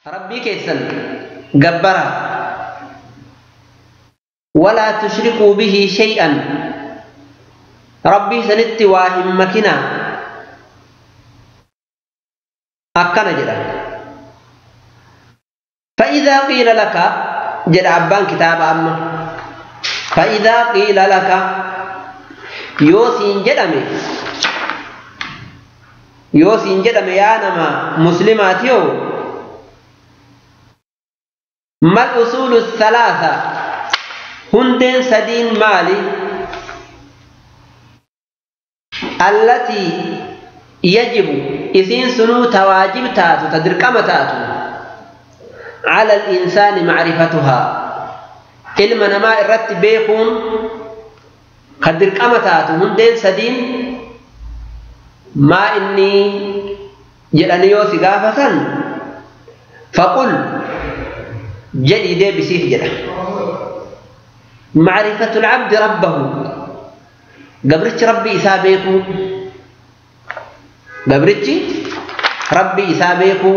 Rabbii keessan gabbara. Walaa tushrikuu bihi shay'an. Rabbii sanitti waa hin makinaa. Akkana jedha. فإذا قيل لك جد أبان كتاب أما فإذا قيل لك يوسين جدمي يوسين جدمي يا نما مسلماتيو ما الأصول الثلاثة هندين سدين مالي التي يجب إسين سنو تواجب تاتو تدركم تاتو على الإنسان معرفتها علم نما الرت بيكون قدر كمتاتو هندين سدين ما إني جلانيو سقافة فقل جدي دي بسيف جدا معرفة العبد ربه قبرتش ربي إسابيكو قبرتش ربي إسابيكو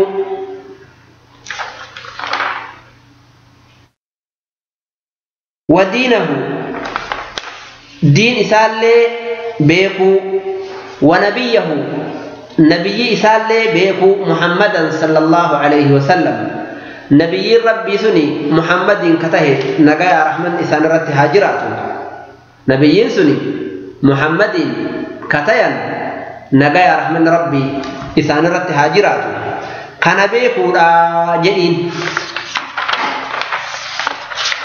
ودينه دين إسالي بيكو ونبيه نبي إسالي بيكو محمدا صلى الله عليه وسلم نبي ربي سني محمد كته نجايا رحمن إسان رت هاجراته نبي سني محمد كتيا نجايا رحمن ربي إسان رت هاجراته كان بيكو راجئين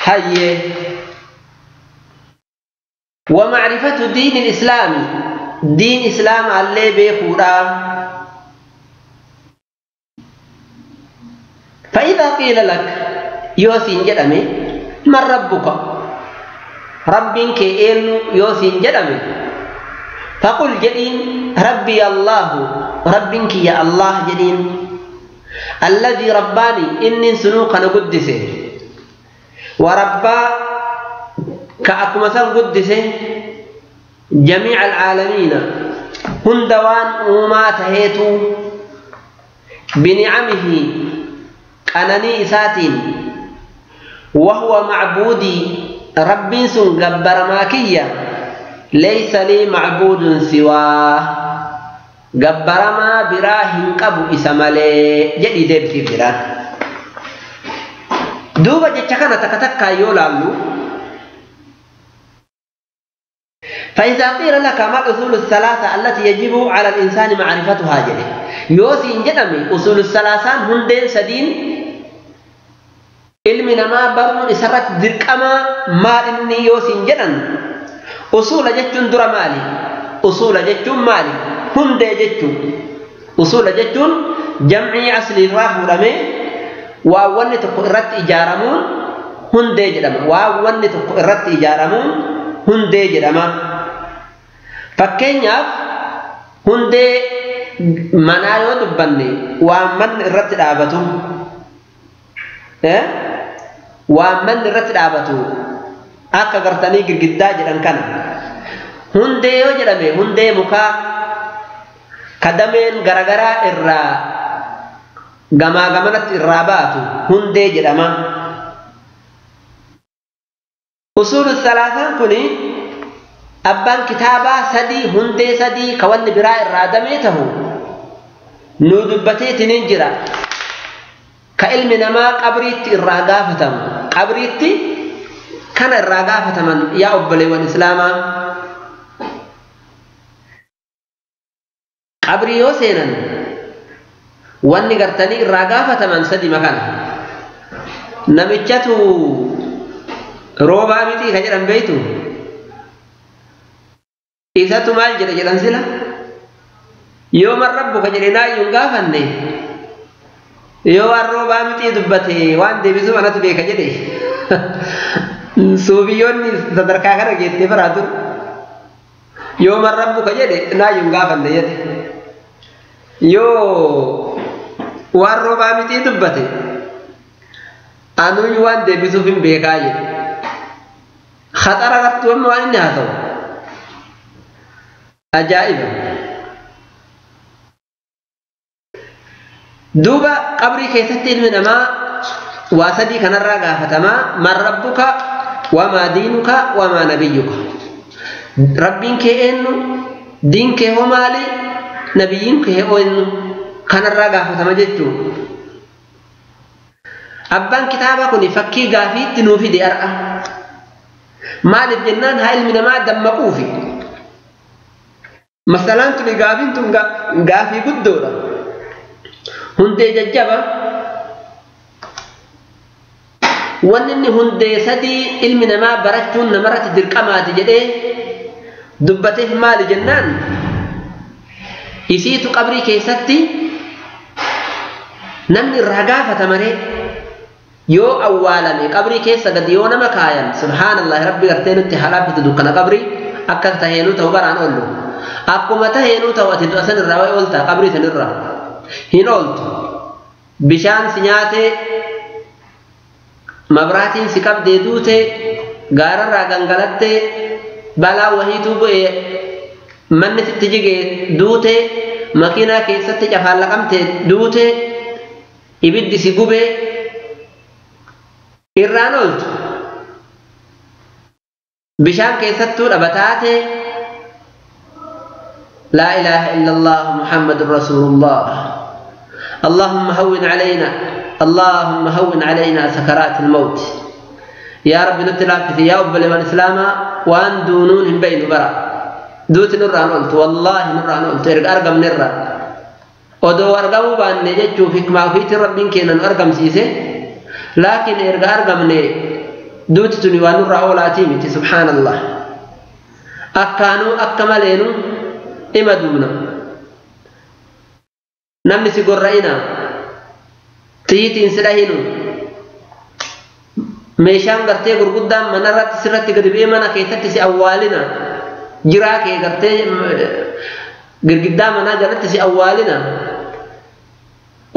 هاي ومعرفة دين الإسلام دين إسلام علي بيكورا فإذا قيل لك يوسين جدمي من ربك ربك إن يوسين جدمي فقل جدين ربي الله ربك يا الله جدين الذي رباني إني سنوك نقدسه وربا كأكمسان قدسه جميع العالمين هندوان وما تهيتو بنعمه قنني إساتين وهو معبودي ربي سن قبر ماكية ليس لي معبود سواه قبر ما براهن قبو إسمالي جدي ديبتي فلان دوبا جتشكنا تكتكا يولالو فإذا قيل لك ما الأصول الثلاثة التي يجب على الإنسان معرفتها جده يوسين جدمي أصول الثلاثة هندين سدين علمنا ما برون إسرت ذكما ما إني يوسين جدن أصول جتشون در مالي أصول جتشون مالي هندي جتشون أصول جتشون جمعي أصل راه رمي وأولي تقرت إجارمون هندي جدم وأولي تقرت إجارمون هندي جدم fakkeenyaaf hundee manaa yoo dubbanne waan manni irratti dhaabatu waan manni irratti dhaabatu akka gartanii girgiddaa jedhan kana hundee yoo jedhame hundee mukaa kadameen garagaraa irraa gamaa gamanatti irraa baatu hundee jedhama. Usuulu salaasaan kuni abbaan kitaabaa sadii hundee sadii ka wanni biraa irraa damee tahu nu dubbateetiniin jira ka ilmi namaa qabriitti irraa gaafatamu qabriitti kana irraa gaafataman yaa obboleewwan islaamaa qabrii yoo seenan wanni gartanii irraa gaafataman sadi makana namichatu roobaa miti ka jedhan beeytu isatu maal jedhe jedhan sila yoo man rabbuka jedhe naayyuun gaafanne yoo waan roobaa miti dubbate waan deebisuu anatu beeka jedhe suufiyyoonni sadarkaa kana geettee baraa dur yoo man rabbuka jedhe naayyuun gaafanne jedhe yoo waan roobaa miti dubbate anuun waan deebisuuf hin beekaa jedhe khaxara irratti wamma waan inni haasa'u ajaa'iba duuba Qabrii keessatti ilmi namaa waa sadii kanarraa gaafatamaa: man rabbuka, wamaa diinuka, wamaa nabiyyuka. Rabbiin kee eenyu, diin kee hoo maali, nabiyyiin kee hoo eenyu, kanarraa gaafatama jechuu. Abbaan kitaaba kun fakkii gaafiitti nuu fide har'a. Maaliif jennaan haa ilmi namaa dammaquufi. Masalaan tuni gaafiin tun gaafii guddoodha. Hundee jajjaba. Wanni inni hundee sadii ilmi namaa barachuun namarratti dirqamaati jedhee dubbateef maali jennaan isiitu qabrii keessatti namni irraa gaafata maree yoo awwaalame qabrii keessa gadi yoo nama kaayan subhaanallahi rabbi gartee nutti halaaffitu dukkana qabrii akka taheenuu ta'u baraan oollu akkuma taheenuu ta'u ati du'a sanirraa wayi oolta qabrii sanirraa hin ooltu bishaan si nyaatee mabraatiin si qabdee duute gaararraa gangalattee balaa wahiituu bu'ee manni sitti jigee duute makiinaa keessatti cafaallaqamte duute ibiddi si gubee irraan ooltu bishaan keessattuu dhabataate laa ilaaha illallah muhammadun rasuulullah. اللهم هون علينا، اللهم هون علينا سكرات الموت يا رب. نتلاف في يا أب لمن إسلاما وأن دونون بين برا دوت نرى نولت والله نرى نولت أرقم نرى ودو أرقموا بأن نجتشو فيك ما فيت ربين كينا أرقم سيسي لكن أرقم ني دوت تني ونرى أولاتي متي سبحان الله. أكانوا أكملينو إما دونا namni si gorra'ina xiyyiitiin si dhahinu meeshaan gartee gurguddaan manarratti sirratti gadi bu'ee mana keessatti si awwaalina jiraa kee gartee girgiddaa manaa jalatti si awwaalina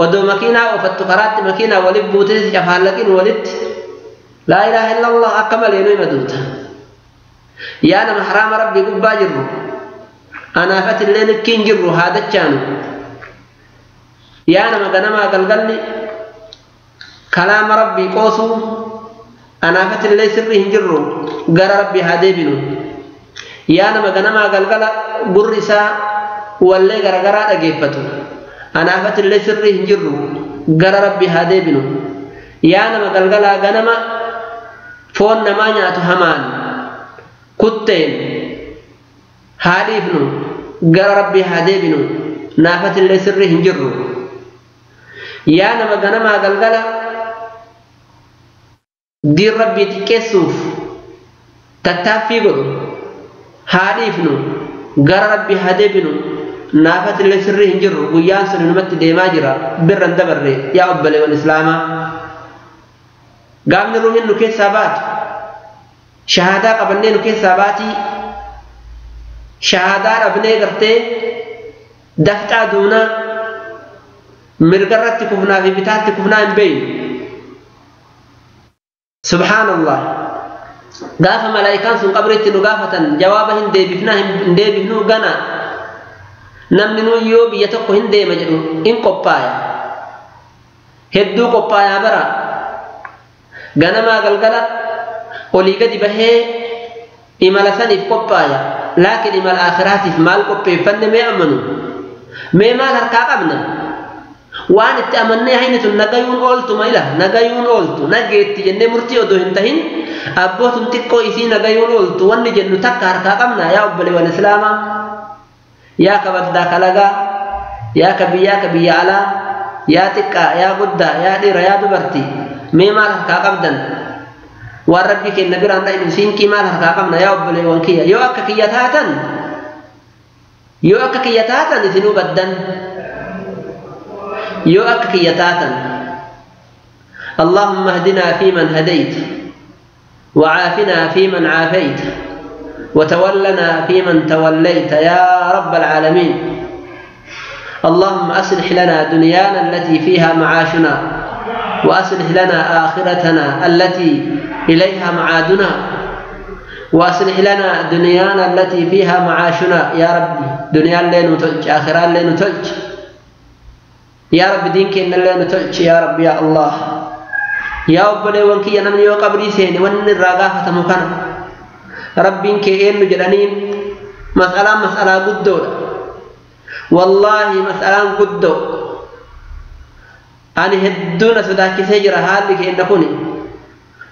odoo makiinaa oofattu karaatti makiinaa walit buutee si cafaallaqin walitti laa ilaaha illallah akka maleenu hima duuta. Yaa nama haraama rabbii gubbaa jirru anaafati illee nikkiin jirru haadachaanu yaa nama ganamaa galgalli kalaama rabbii qoosuu anaafati illee sirrii hin jirru gara rabbii haa deebinu. Yaa nama ganamaa galgala gurri isaa wallee garagaraa dhageeffatu anaafati illee sirrii hin jirru gara rabbii haa deebinu. Yaa nama galgalaa ganama foon namaa nyaatu hamaan kutteen haa dhiifnu gara rabbii haa deebinu naafati illee sirrii hin jirru. Yaa nama ganamaa galgala diin rabbii xiqqeessuuf tattaaffii godhu haa dhiifnu gara rabbii haa deebinu naafati illee sirrii hin jirru. Guyyaan sun numatti deemaa jira birran dabarre yaa obboleewwan islaamaa. Gaafni ruuhin nu keessaa baatu shahaadaa qabannee nu keessaa baatii shahaadaa dhabnee gartee dafxaa duunaa mirgarratti kufnaa fi bitaatti kufnaa hin beeynu. Subhaanallah. Gaafa malaayikaan sun qabriitti nu gaafatan jawaaba hin deebifnaa hin deebifnuu gana namni nu yoo biyya tokko hin deema jedhu in qophaaya hedduu qophaayaa bara ganamaa galgala olii gadi bahee imala saniif qophaaya laakiin imala aakhiraatiif maal qopheeffanne mee amanu mee maal harkaa qabna waan itti amannee hayni tun nagayuun ooltu ma ila nagayuun ooltu nageetti jennee murtii odoo hin tahin abbootun xiqqoo isii nagayuun ooltu wanni jennu takka harkaa qabna. Yaa obboleewwan islaamaa yaa ka baddaa kalagaa yaa ka biyyaa ka biyya alaa yaa xiqqaa yaa guddaa yaa dhiira yaa dubartii mee maal harkaa qabdan waan rabbii kenna biraan dhaynu siinqii maal harkaa qabna yaa obboleewwan kiyya yoo akka kiyya taatan yoo akka kiyya taatan isinuu baddan yoo akka kiyya taatan. اللهم اهدنا فيمن هديت وعافنا فيمن عافيت وتولنا فيمن توليت يا رب العالمين. اللهم أصلح لنا دنيانا التي فيها معاشنا وأصلح لنا آخرتنا التي إليها معادنا وأصلح لنا دنيانا التي فيها معاشنا يا ربي. دنيا لين وتلج آخرة لين وتلج. Yaa Rabbi diin kennallee nu tolchi yaa Rabbi yaa Allah. Yaa obboleewwan kiyya namni yoo qabrii seene wanni irraa gaafatamu kana Rabbiin kee eenyu jedhaniin mas'alaan mas'alaa guddoodha. Wallaahi mas'alaan guddoo ani hedduu na sodaachisee jira haalli keenna kuni.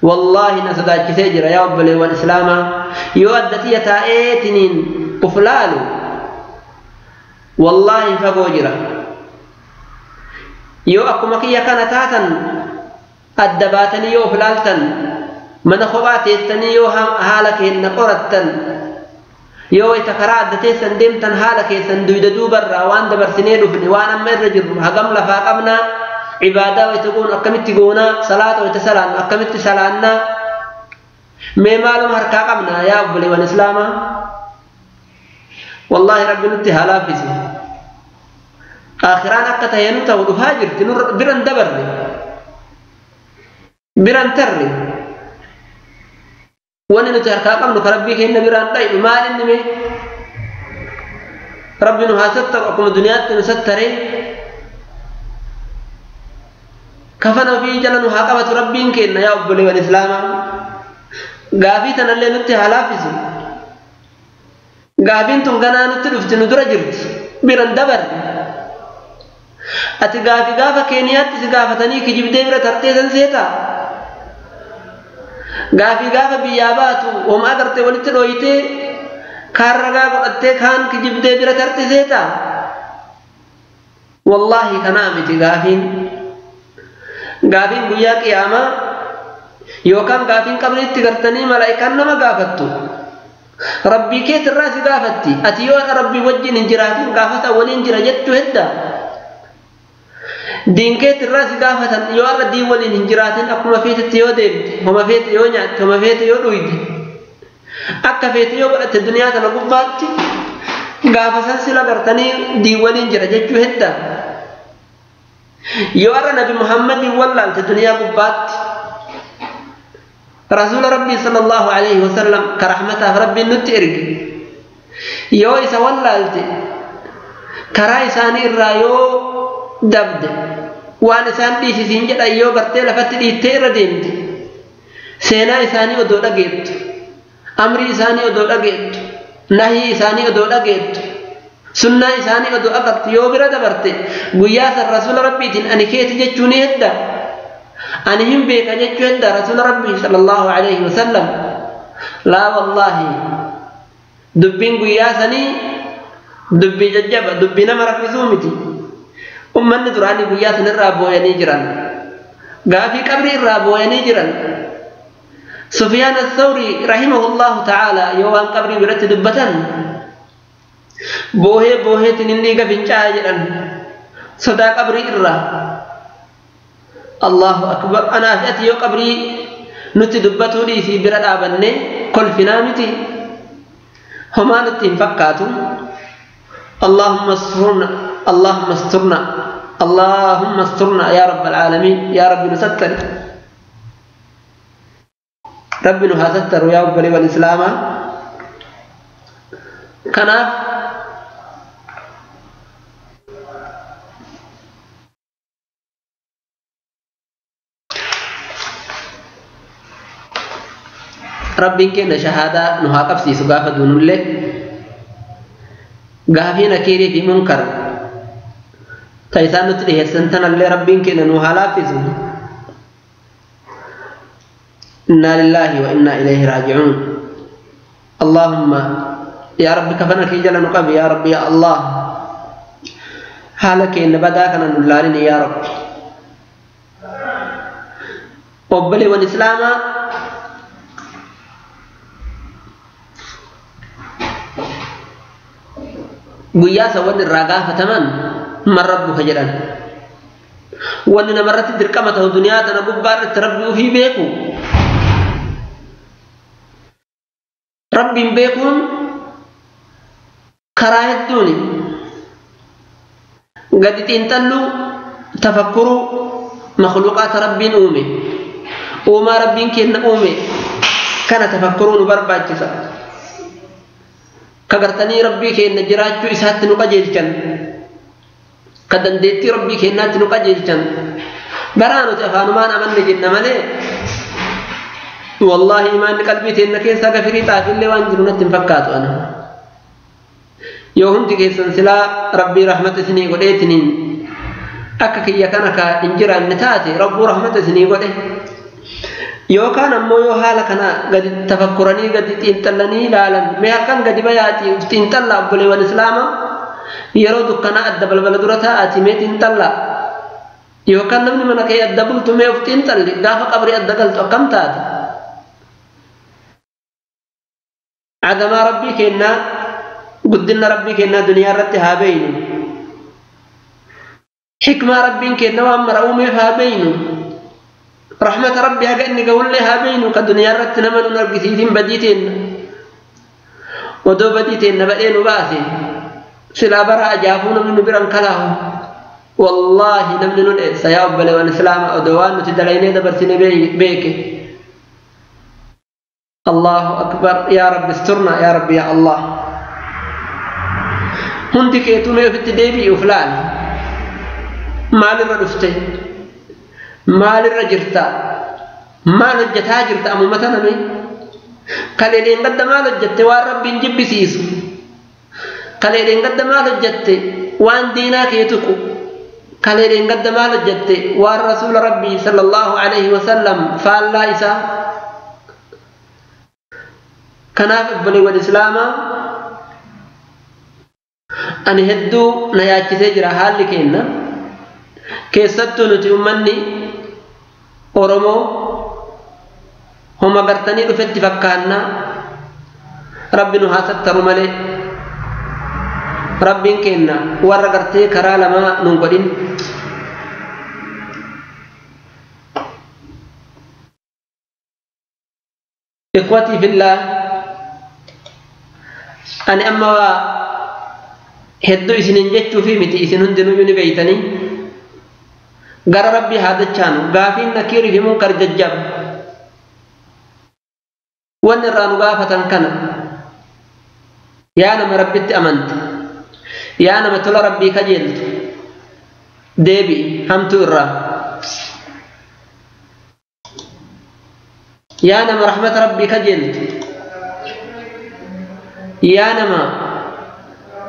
Wallaahi na sodaachisee jira yaa obboleewwan islaamaa yoo adda tiyya taa'eetiniin uf laalu wallaahi fagoo jira. Yoo akkuma kiyya kana taatan adda baatanii yoo of laaltan mana kophaa teessanii yoo haala keenna qorattan yoo wayita karaa adda teessan deemtan haala keessan duyda duubarraa waan dabarsinee dhufne waan amma irra jirru hagam lafaa qabnaa cibaadaa wayita goonu akkamitti goonaa salaata wayita salaannu akkamitti salaannaa mee maaluma harkaa qabnaa yaa obboleewwan islaamaa wallaahi rabbi nutti haa laaffisu. Aakhiraan akka ta'e nu ta'u dhufaa jirti biran dabarre biran tarre wanni nuti harkaa qabnu ka rabbii keenya biraan dhaynu maal inni mee rabbi nu haa sattaru akkuma duniyaatti nu sattaree kafana ofii jala nu haa qabatu rabbiin keenya yaa obboleewwan islaamaa gaafii tanallee nutti haa laaffisu. Gaafiin tun ganaa nutti dhufti nu dura jirti biran dabarre. Ati gaafi gaafa Keeniyaatti si gaafatanii kijibdee bira tartee san seetaa? Gaafi gaafa biyyaa baatu homaa gartee walitti dhooyitee kaan ragaa godhattee kaan kijibdee bira tarte seetaa? Wallaahi kanaa miti gaafiin. Gaafiin guyyaa qiyaamaa yookaan gaafiin qabriitti gartanii malaa'ikaan nama gaafattu. Rabbii keetirraa si gaafatti. Ati yoo rabbii wajjin hin jiraatin gaafata waliin jira jechuu hedda. Diin keetirraa si gaafatan yoo har'a diin waliin hin jiraatin akkuma feetetti yoo deemte, homa feete yoo nyaatte, homa feete yoo dhuyde, akka feete yoo godhatte duniyaa tana gubbaatti gaafa san sila gartanii diin waliin jira jechuu hedda. Yoo har'a Nabi Muhammadiin wallaalte duniyaa gubbaatti Rasuula Rabbii sallallahu alaihi wasallam ka rahmataaf Rabbiin nutti erge yoo isa wallaalte karaa isaanii irraa yoo dabde waan isaan dhiisisiin jedhan yoo gartee lafatti dhiittee irra deemte seenaa isaanii odoo dhageettu amrii isaanii odoo dhageettu nahii isaanii odoo dhageettu sunnaa isaanii odoo agartu yoo bira dabarte guyyaa san rasuula rabbiitiin ani keeti jechuu ni hedda ani hin beeka jechuu hedda rasuula rabbii sallallahu alaihi wasallam. Laa wallaahi dubbiin guyyaa sanii dubbii jajjaba dubbii nama raffisuu miti. Ummanni duraanii guyyaa sanirraa booyanii jiran gaafii qabrii irraa booyanii jiran. Sufyaan Athawrii rahimahullahu ta'ala yoo waan qabrii biratti dubbatan boohee booheetiin inni dhiiga fincaa'aa jedhan sodaa qabrii irraa. Allahu akbar. Anaa fi ati yoo qabrii nutti dubbatuu dhiisii bira dhaabanne kolfinaa miti homaa nutti hin fakkaatu. Allahumma asturna Allahumma asturna Allahumma asturna yaa rabbal aalamiin yaa rabbi nu sattari rabbi nu haa sattaru yaa obboleewwan islaamaa. Kanaaf Rabbiin keenya shahaadaa nu haa qabsiisu gaafa duunullee gaafii nakiirii fi munkar ta isaan nutti dhiheessan tanallee Rabbiin keenya nu haa laaffisu. Innaa lillaahi wa innaa ilayhi raaji'uun. Allahumma yaa Rabbi kafana kee jala nu qabi yaa Rabbi yaa Allah haala keenya badaa kana nu laalini yaa Rabbi. Obboleewwan islaamaa guyyaa san wanni irraa gaafataman man rabbuka jedhan wanni namarratti dirqama ta'u duniyaa tana gubbaa irratti rabbi ofii beeku. Rabbiin beekuun karaa hedduuni gadi xiinxalluu tafakkuruu makhluuqaata rabbiin uume uumaa rabbiin kenna uume kana tafakkuruu nu barbaachisa. Ka gartanii rabbii keenya jiraachuu isaatti nu qajeelchan Ka dandeettii rabbii kennaatti nu qajeelchan. Baraa nuti afaanumaan amanne jenna malee wallaahi imaanni qalbii teenna keessaa gafirii xaafillee waan jiru natti hin fakkaatu ana. Yoo hundi keessan silaa rabbii rahmata isinii godheetiniin akka kiyya kana ka hin jiraanne taate rabbuu rahmata isinii godhe. Yookaan ammoo yoo haala kana gadi tafakkuranii gadi xiinxallanii ilaalan mee halkan gadi bayaatii uf xiinxallaa obboleewwan islaamaa yeroo dukkanaa adda balbala dura taa'atii mee xiinxallaa yookaan namni mana kee adda bultu mee uf xiinxalli gaafa qabrii adda galtu akkam taate. Adamaa rabbii kennaa guddina rabbii kennaa duniyaa irratti haa beeynu. Xikmaa rabbiin kenna waan mara uumeef haa beeynu. Rahmata rabbi haga inni gahullee haa beeynu ka duniyaa irratti nama nun argisiisin badii teenna. Odoo badii teenna badhee nu baase silaa bara ajaafuu namni nu biran kalaahu. Wallaahi namni nu dheessa yaa obboleewwan islaamaa odoo waan nuti dalaynee dabarsine beeke. Allahu akbar yaa rabbi isturna yaa rabbi yaa Allah. Hundi keetuu mee ofitti deebi'i uf laali. Maalirra dhufte? Maalirra jirta? Maal hojjetaa jirta ammuma tana mee? Kaleeleen gadda maal hojjette waan rabbiin jibbisiisu? Kaleeleen gadda maal hojjette waan diinaa kee tuqu? Kaleeleen gadda maal hojjette waan rasuula rabbii sallallahu alaihi wasallam faallaa isaa? Kanaaf obboleewwan islaamaa ani hedduu na yaachisee jira haalli keenna. Keessattuu nuti ummanni Oromoo homa gartanii dhufetti fakkaanna. Rabbi nu haa sattaru malee rabbiin kenna warra gartee karaa lamaa nun godhin. Ikhwatii fillah ani amma waa hedduu isinin jechuufi miti isin hundinuyyuu ni beeytanii. Gara rabbii haa dachaanu gaafiin nakiirii fi munkar jajjaba. Wanni irraa nu gaafatan kana yaa nama rabbitti amante yaa nama tola rabbii kajeeltu deebi'i hamtuu irraa. Yaa nama rahmata rabbii kajeeltu yaa nama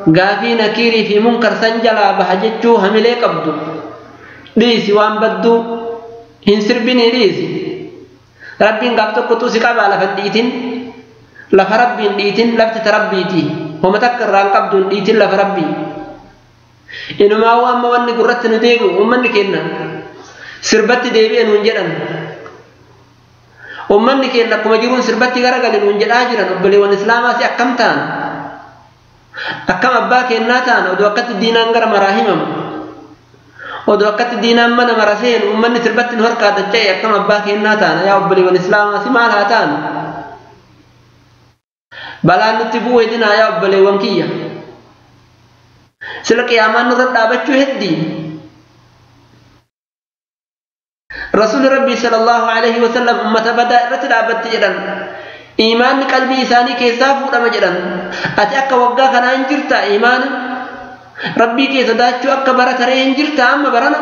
gaafii nakiirii fi munkar san jalaa baha jechuu hamilee qabdu dhiisi waan badduu hin sirbinii dhiisi. Rabbiin gaaf tokkotu si qabaa lafa dhiitin lafa rabbiin dhiitin lafti ta rabbiiti homa takka irraan qabduun dhiitin lafa rabbii. Inumaa amma wanni gurratti nu deebi'u uummanni kenna sirbatti deebi'e nuun jedhan. Uummanni kenna akkuma jiruun sirbatti garagale nuun jedhaa jiran obboleewwan islaamaa si akkam ta'an akkam abbaa kennaa ta'an odoo akkatti diinaan gara maraa himamu. Odoo akkatti diinaan mana mara seenu uummanni sirbatti nu harkaa dacha'e akkam abbaa kennaa ta'an yaa obboleewwan islaamaa si maal haa ta'an. Balaan nutti bu'u hedinaa yaa obboleewwan kiyya. Sila qiyaamaan nurra dhaabachuu heddii. Rasuulli Rabbii sallallahu alaihi wasallam ummata badaa irratti dhaabbatti jedhan. Iimaanni qalbii isaanii keessaa fuudhama jedhan. Ati akka waggaa kanaa hin jirtaa iimaana? Rabbii kee sodaachuu akka bara taree hin jirtaa amma barana?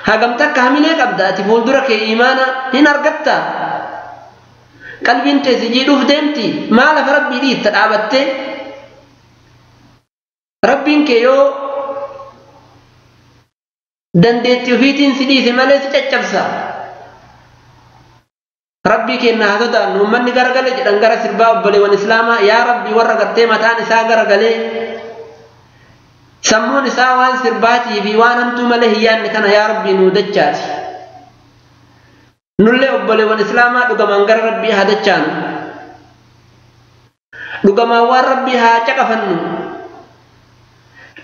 Hagam takka hamilee qabda ati fuuldura kee iimaana hin argattaa? Qalbiin tee si jiidhuuf deemti maa lafa rabbii dhiitta dhaabattee? Rabbiin kee yoo dandeettii ofiitiin si dhiise malee si caccabsa. Rabbii kenna haa sodaannu uummanni garagale jedhan gara sirbaa obboleewwan islaamaa yaa rabbii warra gartee mataan isaa garagalee sammuun isaa waan sirbaatii fi waan hamtuu malee hin yaadne kana yaa rabbii nuu dachaasi. Nullee obboleewwan islaamaa dhugamaan gara rabbii haa dachaanu. Dhugamaan waan rabbii haa caqafannu.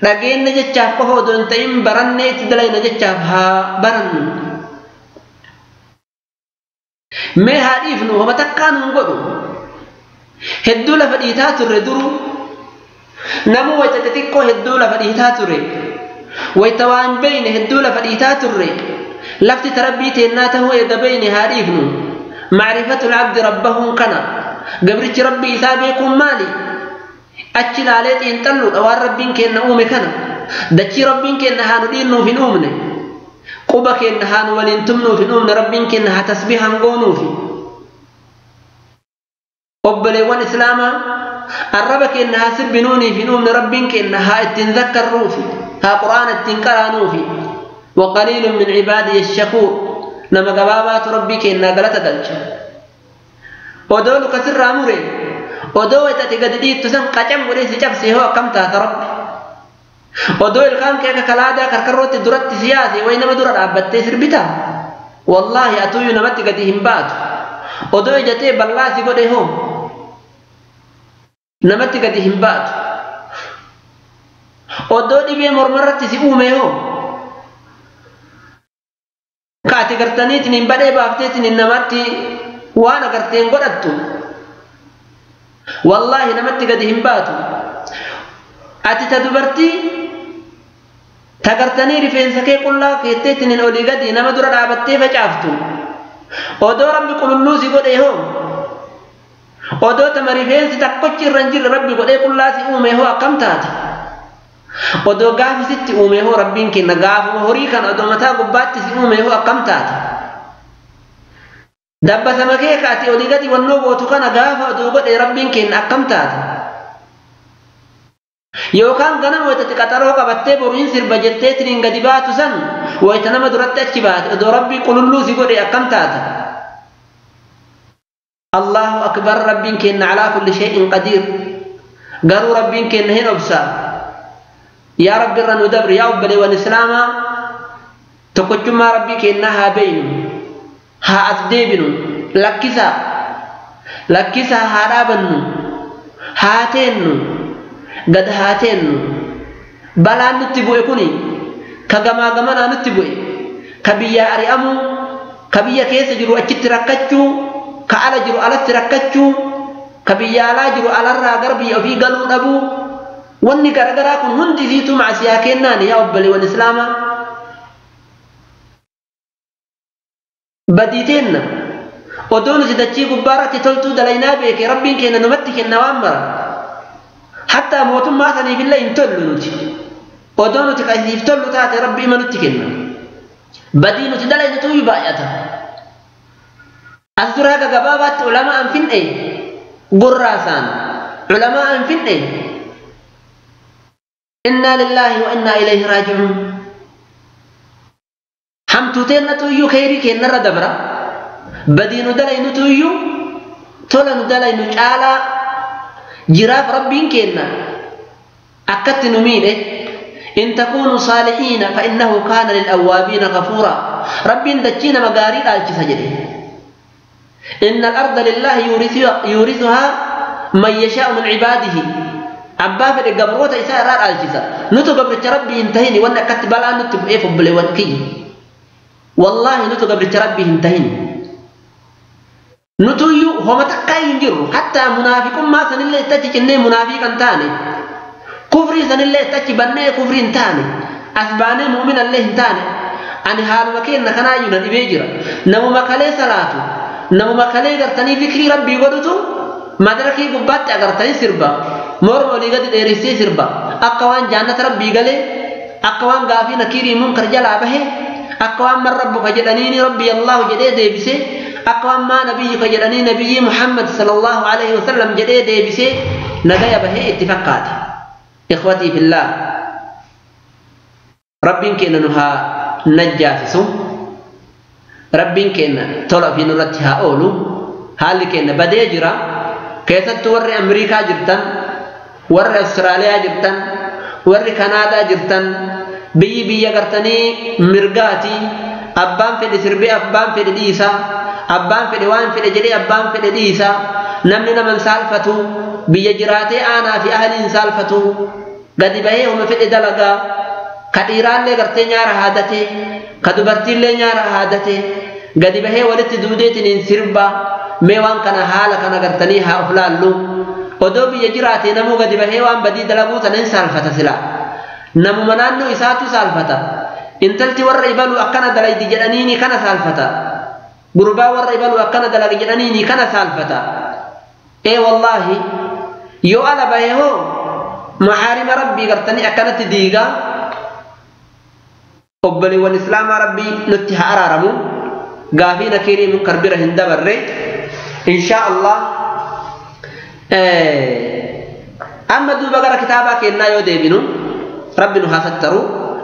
Dhageenna jechaaf qofa odoo hin ta'in barannee itti dalayna jechaaf haa barannu. Mee haa dhiifnu homa takkaa nuun godhu. Hedduu lafa dhiitaa turre duru namu wayita xixiqqoo hedduu lafa dhiitaa ture. Wayita waan beeyne hedduu lafa dhiitaa turre. Lafti tarabbii teennaa tahuu eega beeyne haa dhiifnu. Macrifatul abdi rabbahuun kana. Gabrichi rabbii isaa beekuun maali? Achi laalee xiinxalluudha waan rabbiin kenna uume kana. Dachii rabbiin kenna haa nu dhiinnuuf hin uumne. Quba kenna haa nu waliin tumnuuf hin uumne. Rabbiin kenna haa tasbiihan goonuufi. Obboleewwan islaamaa arraba kenna haa sirbinuuniif hin uumne. Rabbiin kenna haa ittiin zakkarruufi haa qur'aana ittiin qaraanuufi. وقليل من عبادي الشكور نما غبابات ربي كنا غلطة دلچ ودول كسر امره ودو تتغددي تسن قچم غدي سچبسي هو كم تا رب ودول كان كك كلادا كركروت درت سياسي وينما در دابته سربتا والله اتو نمت غدي همبات ودو جتي بلاسي غدي هو نمت غدي همبات ودو دبي مرمرت سي اومه هو kaati gartaniitiin hin badhee baafteetiin hin namatti waan agarteen godhattu wallaahi namatti gadi hin baatu. Ati ta dubartii ta gartanii rifeensa kee qullaa keetteetiin hin olii gadi nama dura dhaabattee facaaftu odoo rabbi qululluu si godhee hoo odoo tama rifeensi takkochi irra hin jirre rabbi godhee qullaa si uume hoo akkam taata? Odoo gaafi sitti uume hoo rabbiin kenna gaafuma horii kana odoo mataa gubbaatti si uume hoo akkam taata? Dabbasama kee kaati olii gadi wannoo gootu kana gaafa odoo godhee rabbiin kenna akkam taata? Yookaan ganama wayitatti qaxaroo qabattee boru hin sirba jetteetiin gadi baatu san wayita nama duratti achi baate odoo rabbii qululluu si godhe akkam taata? Allahu akbar. Rabbiin kenna alaa kulli shay'in qadiir. Garuu rabbiin kenna hin obsaa. Yaa rabbi irra nu dabri. Yaa obboleewwan islaamaa tokkochummaa rabbii kennaa haa beeynu, haa as deebinu, lakkisaa lakkisaa haa dhaabannu, haa teennu, gad haa teennu. Balaan nutti bu'e kuni ka gamaa gamanaa nutti bu'e, ka biyyaa ari'amuu, ka biyya keessa jiru achitti rakkachuu, ka ala jiru alatti rakkachuu, ka biyya alaa jiru alarraa gara biyya ofii galuu dhabuu, wanni garagaraa kun hundi isiitu macsiyaa kennaani. Yaa obboleewwan islaamaa badiiteenna odoo nuti dachii gubbaarratti toltuu dalaynaa beeke rabbiin kenna numatti kenna waan mara. Hattaa mootummaa saniifillee hin tollu nuti. Odoo nuti ka isiif tollu taate rabbi ima nutti kenna. Badii nuti dalaynutu baay'ata. As duraa gagabaabaatti ulamaa an finne gurraasaan ulamaa an finne. Inna lillahi wa inna ilayhi raaji'uun. Hamtuu teennatu iyyuu kheyrii kennarra dabra. Badii nu dalaynutu iyyuu tola nu dalaynu caalaa jiraaf rabbiin kenna akkatti nu miidhe. In takuunu saalihiina fa innahu kaana lilawwaabiina ghafuura. Rabbiin dachii nama gaarii dhaalchisa jedhe. Inna al-arda lillahi yuurithuhaa man yashaa'u min cibaadihi. Abbaa fedhe gabroota isaa irraa dhaalchisa. Nutu gabricha rabbii hin tahini wanni akkatti balaan nutti bu'eef obboleewwan kiyya. Wallaahi nutu gabricha rabbii hin tahini. Nutu iyyuu homa takkaa hin jirru. Hattaa munaafiqummaa sanillee itti achi cinnee munaafiqa hin taane. Kufrii sanillee itti achi bannee kufrii hin taane. As baanee mu'minallee hin taane. Ani haaluma keenna kanaayyuu na dhibee jira. Namuma kalee salaatu, namuma kalee gartanii zikrii rabbii godhutu madarakii gubbaatti agartanii sirba. Morma olii gadi dheeressee sirba. Akka waan jaannata rabbii galee, akka waan gaafii nakiirii munkar jalaa bahee, akka waan man rabbuka jedhaniini rabbii Allahu jedhee deebisee, akka waan maa nabiyyuka jedhanii nabiyyii Muhammad sallallahu alaihi wasallam jedhee deebisee nagaya bahee itti fakkaate. Ikhwatii fillah, rabbiin keenya nu haa najjaasisu. Rabbiin keenya tola ofii nurratti haa oolu. Haalli keenya badee jira. Keessattuu warri Amriikaa jirtan, warri Awustiraaliyaa jirtan, warri Kanaadaa jirtan, biyyi biyya gartanii mirgaati. Abbaan fedhe sirbee abbaan fedhe dhiisa, abbaan fedhe waan fedhe jedhee abbaan fedhe dhiisa. Namni nama hin saalfatu, biyya jiraatee aanaa fi ahliin saalfatu, gadi bahee homa fedhe dalagaa. Ka dhiiraallee gartee nyaara haadatee, ka dubartiillee nyaara haadatee, gadi bahee walitti duudeetiin hin sirba. Mee waan kana haala kana gartanii haa of laallu. Odoo biyya jiraatee namuu gadi bahee waan badii dalaguu sana hin saalfata sila. Namuma naannoo isaatu saalfata. Intalti warra ibalu akkana dalaydi jedhaniini kana saalfata. Gurbaa warra ibalu akkana dalagi jedhaniini kana saalfata. Ee wallaahi Yoo ala bahe hoo mahaarima rabbii gartanii akkanatti diigaa. Obboleewwan islaamaa rabbii nutti haa araaramu. Gaafii nakiirii munkar bira hin dabarre inshaa Allah. Amma duuba gara kitaabaa kennaa yoo deebinu rabbi nu haa sattaru.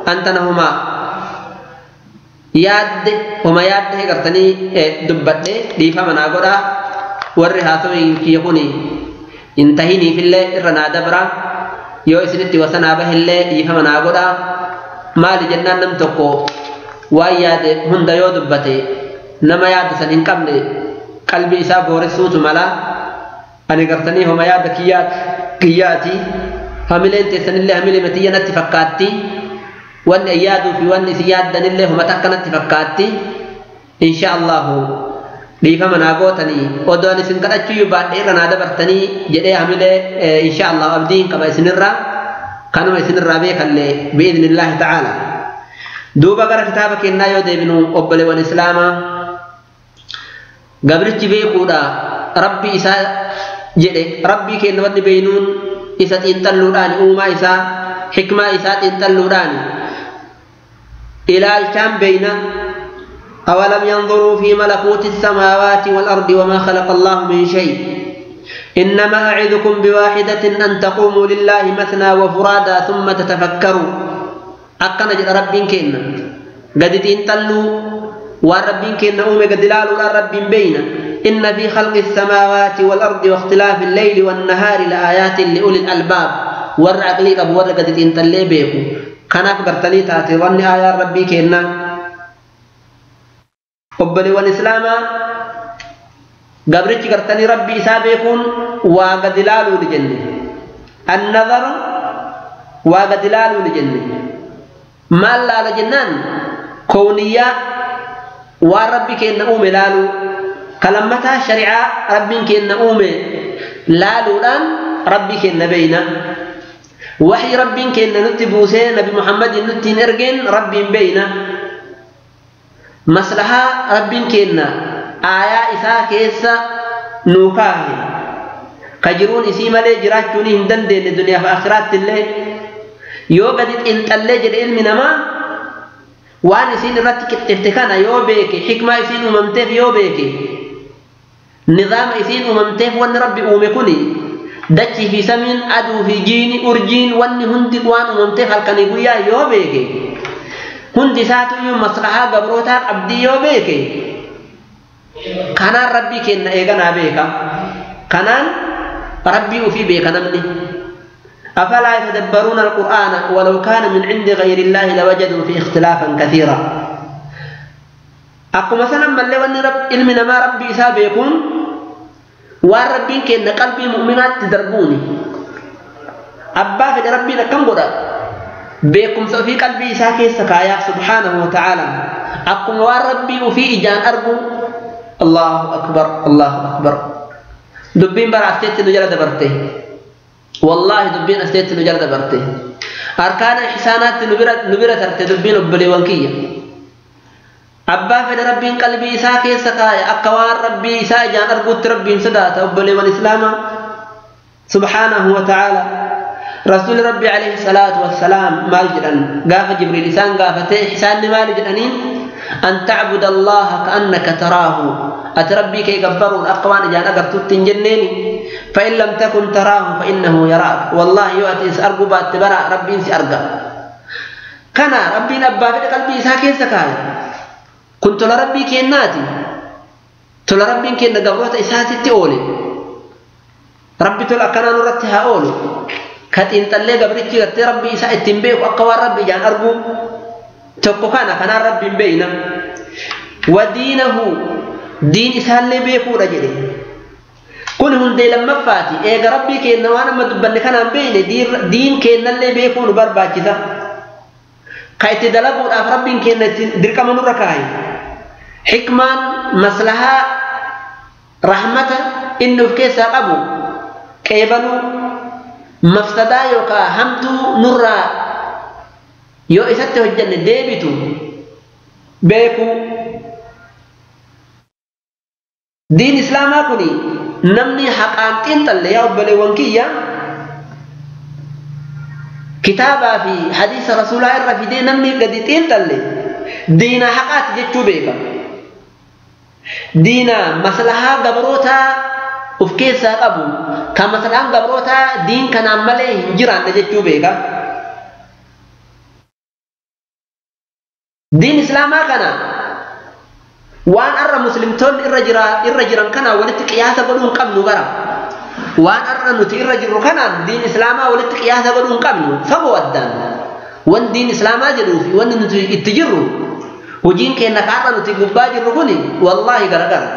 Antana huma yaadde homa yaadde gartanii dubbadhe dhiifama naa godhaa. Warri haasawin kiyya kun hin tahiniifillee irra naa dabra. Yoo isinitti wasanaa bahillee dhiifama naa godhaa. Maali jennaan nam tokko waan yaade hunda yoo dubbate nama yaada san hin qabne qalbii isaa booressuutu mala. Ani gartanii homa yaada kiyyaati hamileen teessanillee hamilee matiyya natti fakkaatti. Wanni an yaaduu fi wanni isin yaaddanillee homa takka natti fakkaatti. Insha Allahu dhiifama naa gootanii odoo ani isin kadhachuuyyuu baadhee irra naa dabartanii jedhee hamilee insha Allahu abdii hin qaba isinirraa. Kanuma isinirraa beekallee bi'idhnillaahi ta'aala. Duuba gara kitaaba kennaa yoo deebinu obboleewwan islaamaa gabrichi beekuudha rabbi isaa jedhe. Rabbii kenna wanni beeynuun isa xiinxalluudhaan uumaa isaa hikmaa isaa xiinxalluudhaan ilaalchaan beeyna. أولم ينظروا في ملكوت السماوات والأرض وما خلق الله من شيء إنما أعظكم بواحدة أن تقوموا لله مثنى وفرادا ثم تتفكروا. أكنا جد ربين كنا قد تنتلوا وربين كنا أمي قد لالوا رب بينا. إن في خلق السماوات والأرض واختلاف الليل والنهار لآيات لأولي الألباب. ور عقلي أبو ور قد تنتلي بيكو كان أكبرتني تاتي ظن آيات ربي كنا. أبلي والإسلام قبرتي قرتني ربي إسابيكون وقد لالوا لجنة. النظر وقد لالوا لجنة. ما لا لجنان كونية وربي كأن أومي لالو كلمتها شريعة ربي كأن أومي لالو الآن ربي كأن بينا وحي ربي كأن نتبوسين نبي محمد نتي نرجن ربي بينا. مصلحة ربي كأن آية إساء كيسا نوكاه كجرون إسي مالي جراجوني هندن دين الدنيا فآخرات الله يو قدت انت اللي جد علم نما وان إسين رتك التفتكان يو بيكي حكمة إسين أممتف يو بيكي نظام إسين أممتف وان ربي أومكوني دتشي في سمين أدو في جيني أرجين وان هندك وان أممتف هلكني قويا يو بيكي هندي ساتو يو مصلحة قبروتا عبدي يو بيكي kanaan rabbii kenna eeganaa beeka. Kanaan rabbii ufii beeka namni. أفلا يتدبرون القرآن ولو كان من عند غير الله لوجدوا فيه اختلافا كثيرا. أقوم مثلا من لو أن رب علمنا ما ربي إسابه يكون والربين كأن قلبي مؤمنات تدربوني أبا في ربنا كم قدر بكم في قلبي إساكي سكايا سبحانه وتعالى. أقوم والربي وفي إجان أرجو الله أكبر الله أكبر. دبين برا أستيت نجرة دبرته والله دبين أستيت نجرة دبرته أركان إحسانات نبرة ترت دبين أبلي أبا في ربي قلبي إساكي سكايا أقوار ربي إسا إجان أرجو ربي سدات أبلي والإسلام سبحانه وتعالى. رسول ربي عليه الصلاة والسلام مال جدًا قاف جبريل إسان قافته إحسان مال جدًا أن تعبد الله كأنك تراه أتربي كي يقبرون أقوان جان أقرتوت جنيني فإن لم تكن تراه فإنه يراك. والله يؤتي أرجو بات برا ربي إنسي أرجع كان ربي نبى في قلبي إساكي سكاي كنت لربي كيناتي تلربي كين قبروت إساتي تقولي ربي تلا كان نرتها أولي كات إن تلي قبرتي ربي إساء التنبيه وأقوى ربي جان أرجو tokko kana kanaan rabbiin beeyna. Wadiinahu diin isaallee beekuudha jedhe. Kun hundee lammaffaati. Eega rabbii keenna waan amma dubbanne kanaan beeyne diin keennallee beekuu nu barbaachisa. Ka itti dalaguudhaaf rabbiin keenna itti dirqama nurra kaaye. Xikmaan maslahaa rahmata inni of keessaa qabu qeebaluu mafsadaa yookaan hamtuu nurraa yoo isatti hojjanne deebitu beekuu. Diin islaamaa kuni namni haqaan xiinxalle yaa obboleewwan kiyya Kitaabaa fi hadiisa rasuulaa irra fidee namni gadi xiinxalle diinaa haqaati jechuu beeka. Diinaa maslahaa gabrootaa uf keessaa qabu kan maslahaan gabrootaa diin kanaan malee hin jiraanne jechuu beeka. Diin islaamaa kana waan arra muslimtoonni irra jiran kanaan walitti qiyaasa godhuu hin qabnu bara. Waan arra nuti irra jirru kanaan diin islaamaa walitti qiyaasa godhuu hin qabnu fagoo addaan. Wan diin islaamaa jedhuu fi wanni nuti itti jirru hojiin keenya ka arra nuti gubbaa jirru kuni wallaahi garagara.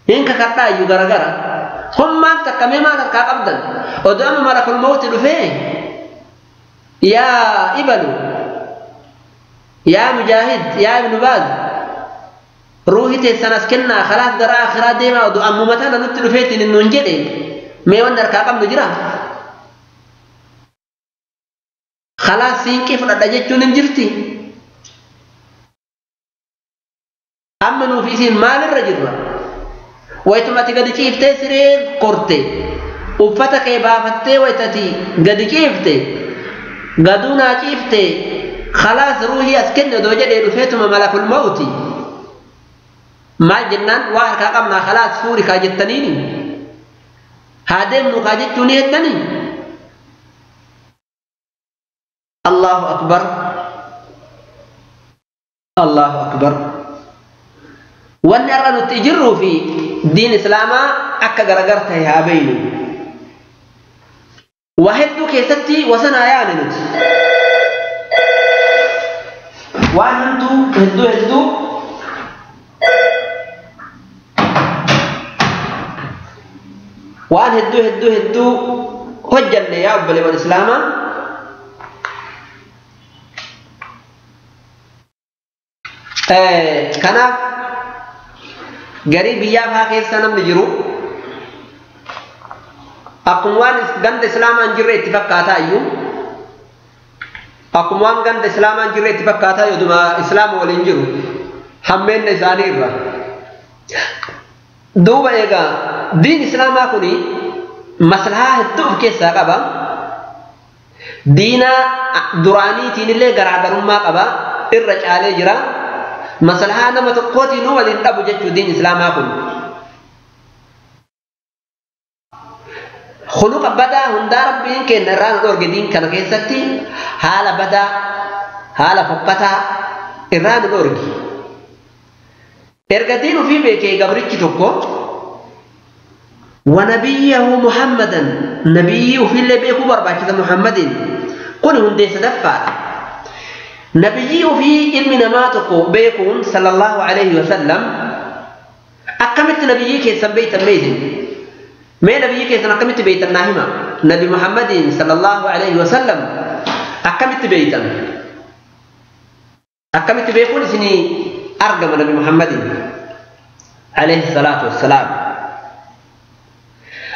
Hin kakadhaayyuu garagara. Kun maal takka mee maal harkaa qabdan? Odoo amma malakul mawti dhufee yaa ibalu yaa mujaahid yaa ibnu baaz ruuhi teessan as kennaa khalaas gara akhiraa deemaa odoo ammuma tana nutti dhufeetiin nuun jedhe mee wanni harkaa qabnu jira? Khalaas siinqii fudhadha jechuun hin jirti. Amma nuuf isin maalirra jirra? Wayituma ati gadi ciiftee siree korte uffata kee baafattee wayitati gadi ciifte gaduu naa ciifte khalaas ruuhii as kenne odoo jedhee dhufeetuma malakul mawti. Maal jennaan waa harkaa qabnaa khalaas fuuri kaa jettaniini haa deemnu kaa jechuu ni heddanii. Allahu akbar, Allahu akbar. Wanni har'a nuti jirruu fi diin islaamaa akka garagar ta'e haa beeynu. Waa hedduu keessatti wasanaa yaane nuti. Waan hamtuu hedduu hedduu waan hedduu hedduu hedduu hojjanne yaa obboleewwan islaamaa. Kanaaf garii biyyaa faa keessa namni jiru akkuma waan ganda islaamaa hin jirre itti fakkaataa iyyuu akkuma waan ganda islaamaa hin jirre itti fakkaataa yooduma islaama waliin jiru hammeenna isaanii irra. Duuba egaa diin islaamaa kuni maslahaa hedduu of keessaa qaba. Diina duraaniitiin illee garaagarummaa qaba irra caalee jira. Maslahaa nama tokkootiin waliin dhabu jechuu diin islaamaa kun. Khuluqa badaa hundaa rabbiin kenna irraa nu dhorge diin kana keessatti haala badaa haala fokkataa irraa nu dhorge. Erga diin ofii beekee gabrichi tokko ونبيه محمدا نبيه في اللي بيكو برباكي محمد قل هندي سدفع نبيه في علم نماتكو بيكون صلى الله عليه وسلم أقمت نبيه كيسا بيتا ميزن ما نبيه كيسا أقمت بيتا ناهمة نبي محمد صلى الله عليه وسلم أقمت بيتا أقمت بيكون سني أرقم نبي محمد عليه الصلاة والسلام.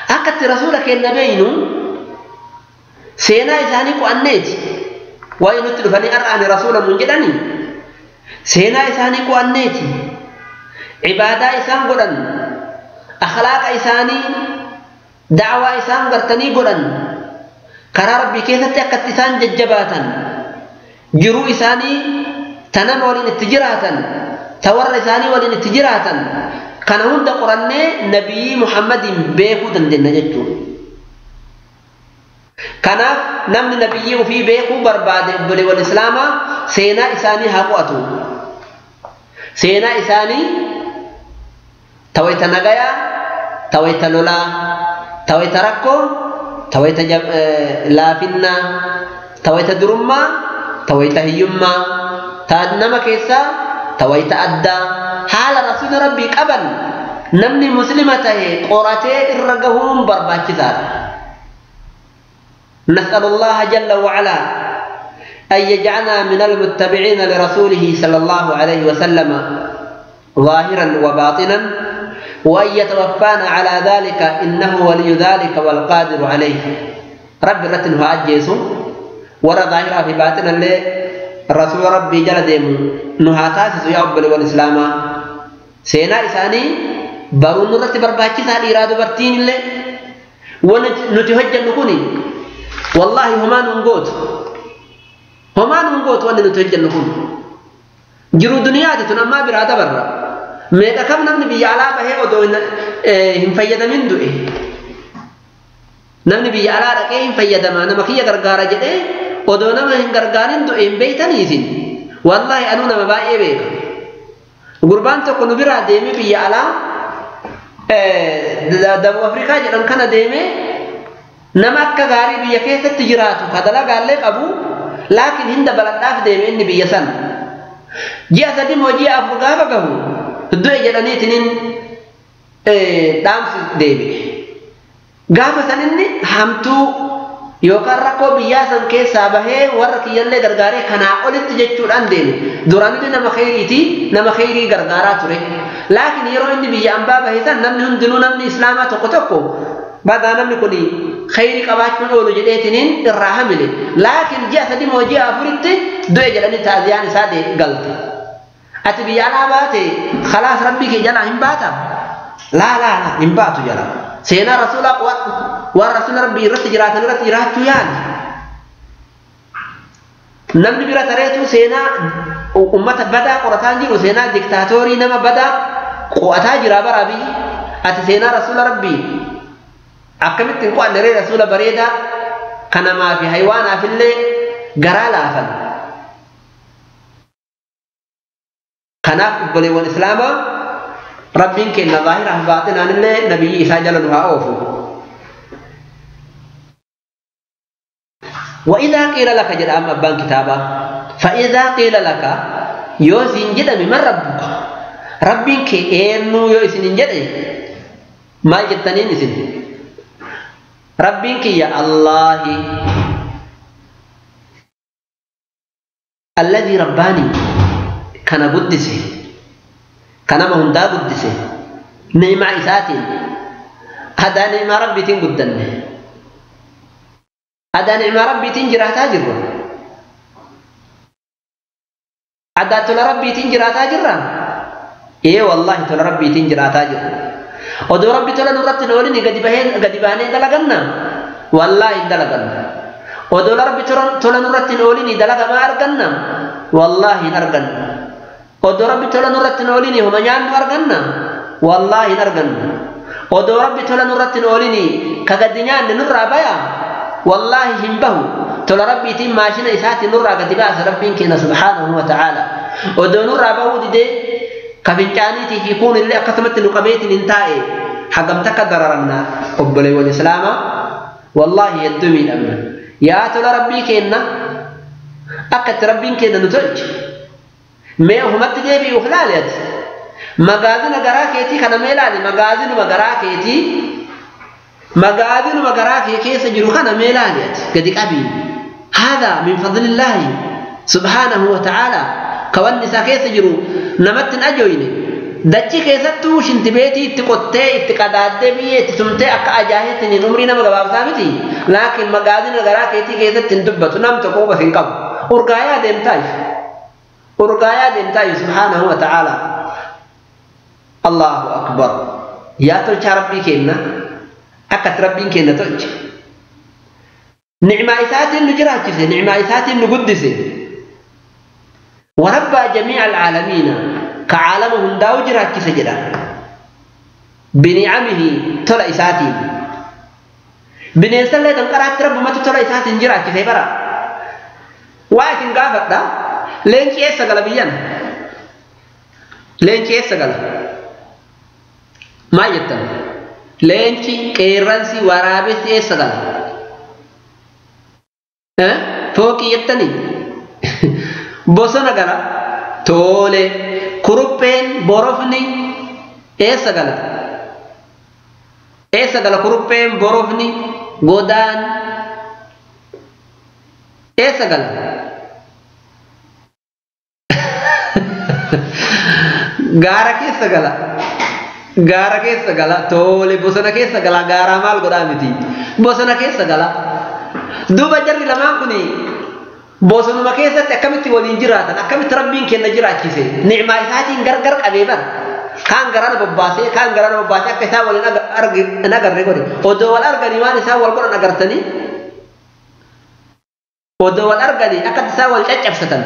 Akkatti rasuula keenya beeynu seenaa isaanii qo'anneeti. Waa'ee nutti dhufanii har'a ani rasuula nuun jedhanii seenaa isaanii qo'anneeti. Cibaadaa isaan godhan, akhlaaqa isaanii, da'waa isaan gartanii godhan, karaa rabbii keessatti akkatti isaan jajjabaatan, jiruu isaanii ta nama waliin itti jiraatan, ta warra isaanii waliin itti jiraatan kana hunda qorannee nabiyyi Muhammadin beekuu dandeenya jechuudha. Kanaaf namni nabiyyi ofii beekuu barbaade obboleewwan islaamaa seenaa isaanii haa qo'atu. Seenaa isaanii tawayita nagayaa, tawayita lolaa, tawayita rakkoo, tawayita laafinnaa, tawayita durummaa, tawayita hiyyummaa, ta nama keessaa tawayita addaa haala rasuula rabbii qaban namni muslima tahe qoratee irra gahuun barbaachisaadha. نسأل الله جل وعلا أن يجعلنا من المتبعين لرسوله صلى الله عليه وسلم ظاهرا وباطنا وأن يتوفانا على ذلك إنه ولي ذلك والقادر عليه. رب رتنه أجيسو ورا ظاهرا في باطنا اللي رسول ربي جل ديمو نهاتاسس يا أبو والإسلام سينا إساني بارون نرتي برباكي سالي رادو برتين اللي ونتهجن نكوني Wallaahi homaa nuun gootu. Homaa nuun gootu wanni nuti hojjennu kun. Jiruu duniyaati tun ammaa biraa dabarra. Meeqa kam namni biyya alaa bahee odoo hin fayyadamin du'e. Namni biyya alaa dhaqee hin fayyadamaa nama kiyya gargaara jedhee odoo nama hin gargaarin du'e hin beeytanii isin. Wallaahi anuu nama baay'ee beeka. Gurbaan tokko nu biraa deemee biyya alaa Dabub Afrikaa jedhan kana deemee nama akka gaarii biyya keessatti jiraatu ka dalagaallee qabu laakiin hin dabaladhaaf deeme inni biyya sana. Ji'a 3 moo ji'a 4 gaafa gahu du'e jedhaniitiniin dhaamsi deebi'e. Gaafa san inni hamtuu yookaan rakkoo biyyaa san keessaa bahee warra kiyyallee gargaaree kanaa olitti jechuudhaan deeme. Duraan inni nama kheyriiti, nama kheyrii gargaaraa ture. Laakiin yeroo inni biyya ambaa bahe san namni hundinuu namni islaamaa tokko tokko badaa namni kun kheyrii qabaachuun oolu jedheetiniin irraa hamile. Laakiin ji'a 3 moo ji'a 4tti du'e jedhanii taaziyaan isaa galte. Ati biyya alaa baate khalaas rabbii kee jalaa hin baata? Laa laa laa hin baatu jala. Seenaa rasuulaa qo'adhu. Waan rasuula rabbii irratti jiraatan irratti jiraachuu yaali. Namni bira tareetu seenaa ummata badaa qorataa jiru, seenaa diktaatoorii nama badaa qo'ataa jira bara biyyi. Ati seenaa rasuula rabbii akkamitti hin qo'anne ree rasuula bareedaa kanamaa fi haywaanaaf illee garaa laafan. Kanaaf obboleewwan islaamaa rabbiin kenna zaahiraaf baaxinaan illee nabiyyi isaa jala nu haa oofu. وإذا قيل لك جل أما أبان كتابا فإذا قيل لك يوسين جدمي من ربك ربك إنو يوسين جدمي ما جتنين سن ربك يا الله الذي رباني كان قدسه كان مهندا قدسه نعمة إساتين هذا نعمة ربي تنقدنه هذا نعمة ربي تنجرها تاجر هذا تل ربي تنجرها تاجر إيه والله تل ربي تنجرها تاجر ودو ربي تل نورت نولني قد بهين قد بهني دلقنا والله دلقنا ودو ربي تل نورت نولني دلق ما أرقنا والله نرقنا ودو ربي تل نورت نولني هم نعم أرقنا والله نرقنا ودو ربي تل نورت نولني كقدنيان نرى بيا والله همبه تل ربي تيم ماشينا إساتي نرى قد باس ربي كنا سبحانه وتعالى ودو نرى بهود دي كفنجاني تيكون اللي قسمت لقبيت انتائي حقم تقدررنا قبلي والإسلام والله يدمي الأمن يا تل ربي كنا أكت ربي كنا نتلج ما هم تجيبي وخلاليت مغازن غراكيتي كنا ميلاني مغازن مغراكيتي مغادر مغراك كيس جروخنا ميلانيت قد قبي هذا من فضل الله سبحانه وتعالى كون نسا كيس جرو نمت أجوين دتشي كيستو شنتبيتي تقطي تقدادي بيه تسمتي أكا أجاهتني نمري نما غباب سامتي لكن مغادر مغراكيتي كيست تندبت نمت قوبة سنقب أرقايا ديمتاي أرقايا ديمتاي سبحانه وتعالى الله أكبر يا تلك ربي كينا أكت ربين كنا تلج نعمة إسات نجراتي نعمة إسات نقدس وربى جميع العالمين كعالمهم داو جراتي سجدا بنعمه تلا إساتين بنيسان لا تنقرأت رب ما تلا إساتين جراتي سيبرا واكن قافت دا لينك إيسا قلبيا لينك إيسا قلب ما يتم leenci qeerransi waraabessi eessa gala? Fooqii jettanii? Bosona gala. Tole. Kurupheen borofni eessa gala? Eessa gala kurupheen borofni godaan eessa gala? Gaara keessa gala. Gaara keessa gala tole bosona keessa gala gaaraa maal godhaa miti bosona keessa gala duuba jarri lamaan kun bosonuma keessatti akkamitti waliin jiraatan akkamitti rabbiin kenna jiraachise nicmaa isaatiin gargar qabee bar kaan garana bobbaasee kaan garana bobbaasee akka isaan waliin hin agarre godhe odoo wal arganii waan isaan wal godhan agartanii Odoo wal arganii akka tasaa wal caccabsatan.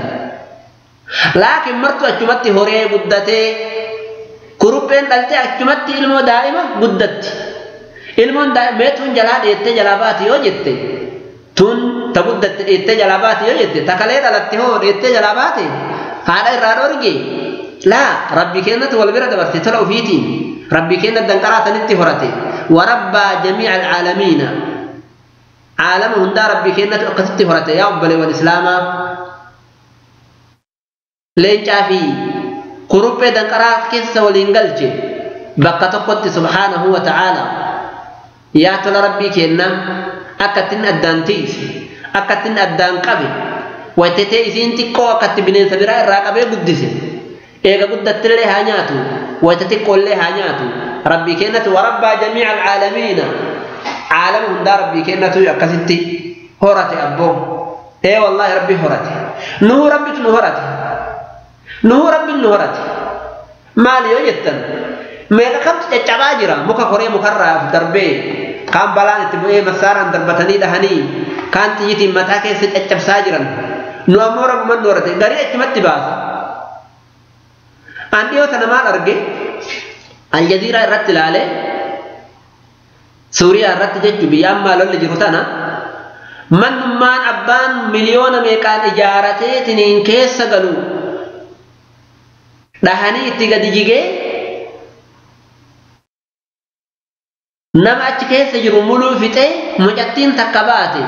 Laakiin martu achumatti horee guddatee kurupheen dhaltee achumatti ilmoo daa'ima guddatti. Ilmoon meetuun jalaa dheettee jalaa baati yoo jette tun ta guddatte dheettee jalaa baati yoo jette takalee dhalatti hoo dheettee jalaa baate haadha irraa dhorge laa rabbi kennatu wal bira dabarte tola ofiitiin rabbi kenna danqaraa sanitti horate warabbaa jamiica alcaalamiina caalama hundaa rabbi kennatu akkasitti horate yaa obboleewwan islaamaa leencaa fi kuruphee danqaraa keessa waliin galche bakka tokkotti subhaanahu wa ta'aala yaa tola rabbii kenna akkattiin addaan tiise akkattiin addaan qabe waytetee isiin xiqqoo akkatti bineensa biraa irraa qabee guddise eega guddattillee haa nyaatu wayte xiqqoollee haa nyaatu rabbii kennatu warabbaa jamiica alcaalamiina caalama hundaa rabbii kennatu akkasitti horate abboo ee wallaahi rabbi horate nuhu rabbitu nu horate nuhu rabbi nu horate maali yoo jettan meeqa kamtu caccabaa jira muka koree mukarraa of darbee kaan balaan itti bu'ee massaaraan darbatanii dhahanii kaan xiyyitiin mataa keessa caccabsaa jiran nu ammoo rabbuman nu horate garii achumatti baasa an dhiyoo tana maal arge aljaziiraa irratti ilaale suuriyaa irratti jechu biyya ammaa lolli jiru tana mannummaan abbaan miliyoona meeqaan ijaaratee tiniin keessa galu dhahanii itti gadi jigee nama achi keessa jiru muluu fixee mucattiin takka baate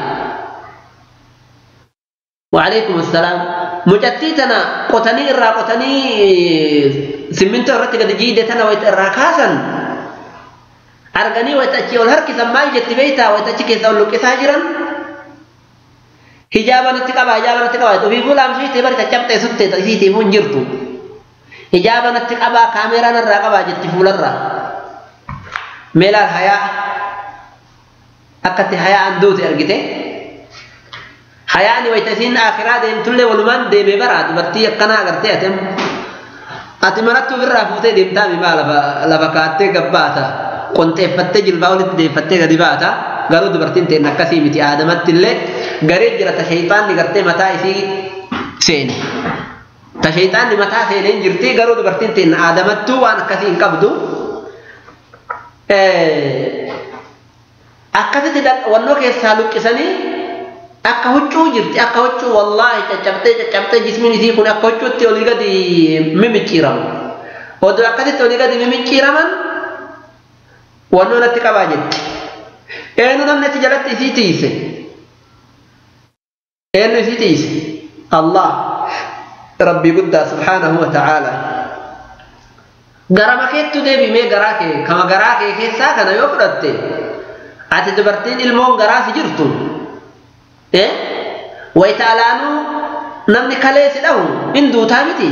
وعليكم السلام mucattii tana qotanii irraa qotanii simmintoo irratti gadi jiide tana wayita irraa kaasan arganii wayita achi ol harkisan maal jetti beeytaa wayita achi keessa ol luqqisaa jiran hijaaba natti qabaa hijaaba natti qabaa ofii fuula amshiitee bari caccabxee suttee isiitiifuu hin jirtu hijaaba natti qabaa kaameeraa narraa qabaa jetti fuularraa meelaal hayaa akkatti hayaan duute argite hayaani wayta isiin akhiraa deemtullee walumaan deeme bara dubartii akkanaa agartee atem ati marattuu ofirraa fuutee deemtaa mimaa lafa kaattee gabbaata qonxeeffattee jilbaa walitti deeffattee gadi baata garuu dubartiin ta'in akkasii miti aadamatti illee garee jira ta shayxaanni gartee mataa isii seene ta shayxaanni mataa seenee hin jirti garuu dubartiin ta'in aadamattuu waan akkasii hin qabdu akkasitti wannoo keessaa luqqisanii akka huccuu jirti akka huccuu wallaahi caccabtee caccabtee jismiin isii kun akka huccuutti olii gadi mimicciiramu odoo akkasitti olii gadi mimicciiraman wannoo natti qabaa jetti eenyu namni achi jalatti isii tiise eenyu isii tiise Allah rabbii guddaa subhaanahu wa ta'aala garama keettu deebimee garaa kee kama garaa kee keessaa kana yoo fudhatte ati dubartiin ilmoon garaa si jirtu wayita alaanuu namni kalee si dhahu hin duutaa miti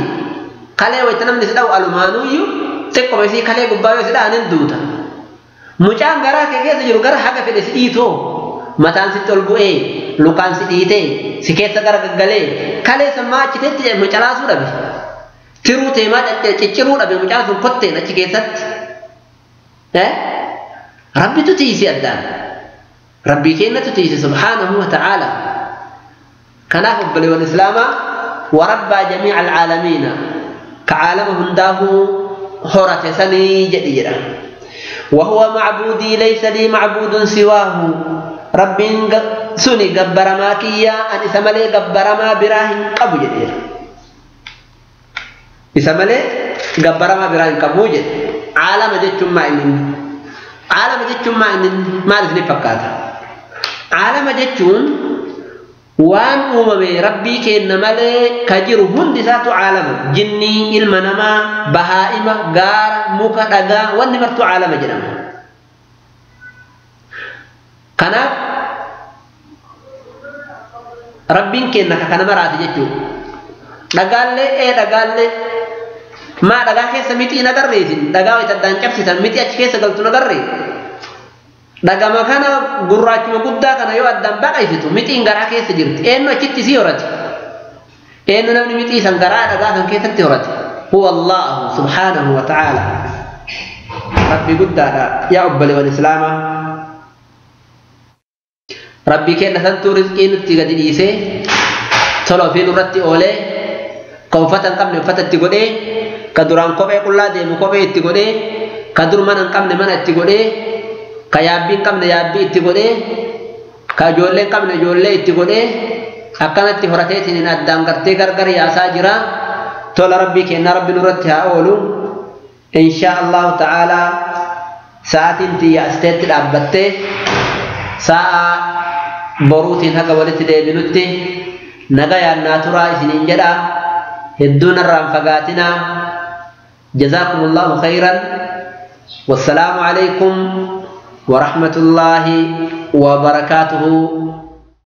kalee wayita namni si dhahu alumaanuyyuu xiqqoma isii kalee gubbaa yoo si dhahan hin duuta mucaan garaa kee keessa jiru gara haga fedhe si dhiitoo mataan sitti ol bu'ee lukaan si dhiitee si keessa gara gaggalee kalee sammaa achitetti mucalaasuu dhabe tiruu teemaa cicciruu dhabe mucaan sun kotteen achi keessatti rabbitu tiisi addaan rabbii kennatu tiise subhaanahu wa ta'aala kanaaf obboleewwan islaamaa warabbaa jamiica alcaalamiina ka caalama hundaahuu horate sanii jedhi jedha وهو معبودي ليس لي معبود سواه رب سني جبر ما كيا أن إسمالي جبر ما براهن قبو جدير إسمالي جبر ما براهن قبو جد عالم جد ما إنني عالم جد ما إنني ما لسني فكاتا عالم جد وان أممي ربي كإن مالي كجر هندسات عالم جني المنما بهائم غار muka dhagaa wanni martuu caalama jedhama. Kanaaf rabbiin kenna ka kana maraati jechuudha. Dhagaallee dhagaallee maa dhagaa keessa mixii nagarreetin dhagaa wayita addaan cabsitan mixii achi keessa galtu nagarree dhagama kana gurraachuma guddaa kana yoo addaan baqaysitu mixiin garaa keessa jirti eenyu achitti sii horate eenyu namni mixii san garaa dhagaa san keessatti horate. هو الله سبحانه وتعالى ربي قد يا أبلي والإسلام ربي كأن سنتو رزقين تقدر إيسي Tola ofii nurratti oolee, ka uffata hin qabne uffata itti godhee, ka duraan kophee qullaa deemu kophee itti godhee, ka dur mana hin qabne mana itti godhee, ka yaabbii hin qabne yaabbii itti godhee, ka ijoollee hin qabne ijoollee itti godhee, akkanatti horateetiin addaan gartee gargar yaasaa jira. Tola rabbii kennaa rabbi nurratti haa oolu. Insha Allahu ta'ala sa'aatiin tiyya asteetti dhaabbattee sa'a boruutiin haga walitti deebinutti nagayaan naa turaa isiniin jedha. Hedduu narraan fagaatinaa. Jazaakumullahu khayran. Wassalaamu alaykum ورحمة الله وبركاته.